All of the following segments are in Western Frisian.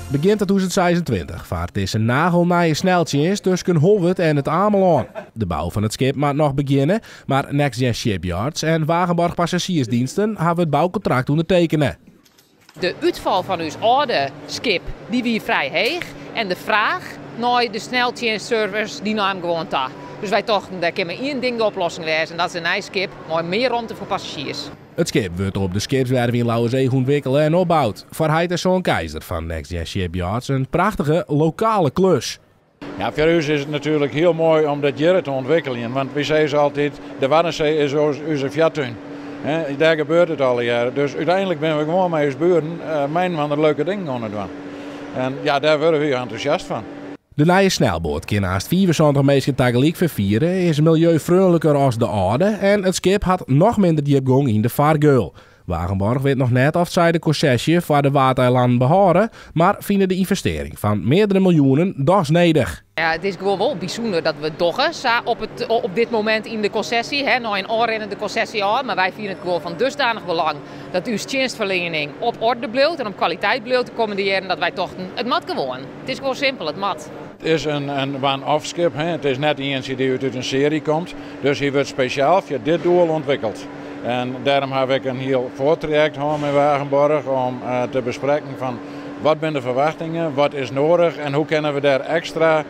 Begjin 2026 fart dizze nagelnije sneltsjinst tusken Holwert en It Amelân. De bou fan it skip moat noch begjinne, mar NextGen Shipyards en Wagenborg Passagiersdiensten hawwe it boukontrakt ûndertekene. De útfal fan ús âlde skip dy wie frij heech en de fraach nei de sneltsjinstservice dy naam gewoan ta. Dus wy tochten, dêr kin mar ien ding de oplossing wêze en dat is in nij skip mei mear romte foar passazjiers. It skip wurdt op de skipswerf yn Lauwerseach ûntwikkele en opboud. Foar heit en soan Keizer fan NextGen Shipyards in prachtige lokale klus. Ja, foar ús is it natuerlik hiel moai om dat hjir te ûntwikkeljen, want wy sizze altyd, de Waddenzee is ús foartún. Dêr gebeurt it allegear. Dus úteinlik binne we gewoan mei ús buren mei-inoar leuke dingen oan it dwaan. En ja, dêr wurde wy entûsjast fan. De nije snelboat kin hast 75 minsken tagelyk ferfiere, is miljeufreonliker as de âlde en it skip hat noch minder djipgong yn de fargeul. Wagenborg wit noch net oft sy de konsesje foar de Waadeilannen behâlde, mar fine de ynvestearring fan meardere miljoenen dochs nedich. Ja, it is gewoan wol bysûnder dat we it dogge sa op dit momint yn de konsesje, hè, nei in ôfrinnende konsesje ôf. Mar wy fine it gewoan fan dusdanich belang dat ús tsjinstferliening op orde bliuwt en op kwaliteit bliuwt de kommende jierren, dat wy tochten, it moat gewoan. It is gewoan simpel, it moat. It is in one-off skip, hè. It is net ientsje dy't út in searje komt. Dus hy wurdt spesjaal foar dit doel ûntwikkeld. En dêrom haw ik in hiel foartrajekt hân mei Wagenborg om te besprekken fan wat binne de ferwachtingen, wat is nedich en hoe kinne we dêr ekstra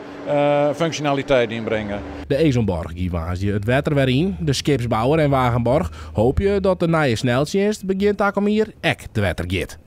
funksjonaliteit yn bringe. De Ezonborg gie woansdei it wetter wer yn. De skipsbouwer en Wagenborg hoopje dat de nije sneltsjinst begjin takom jier ek te wetter giet.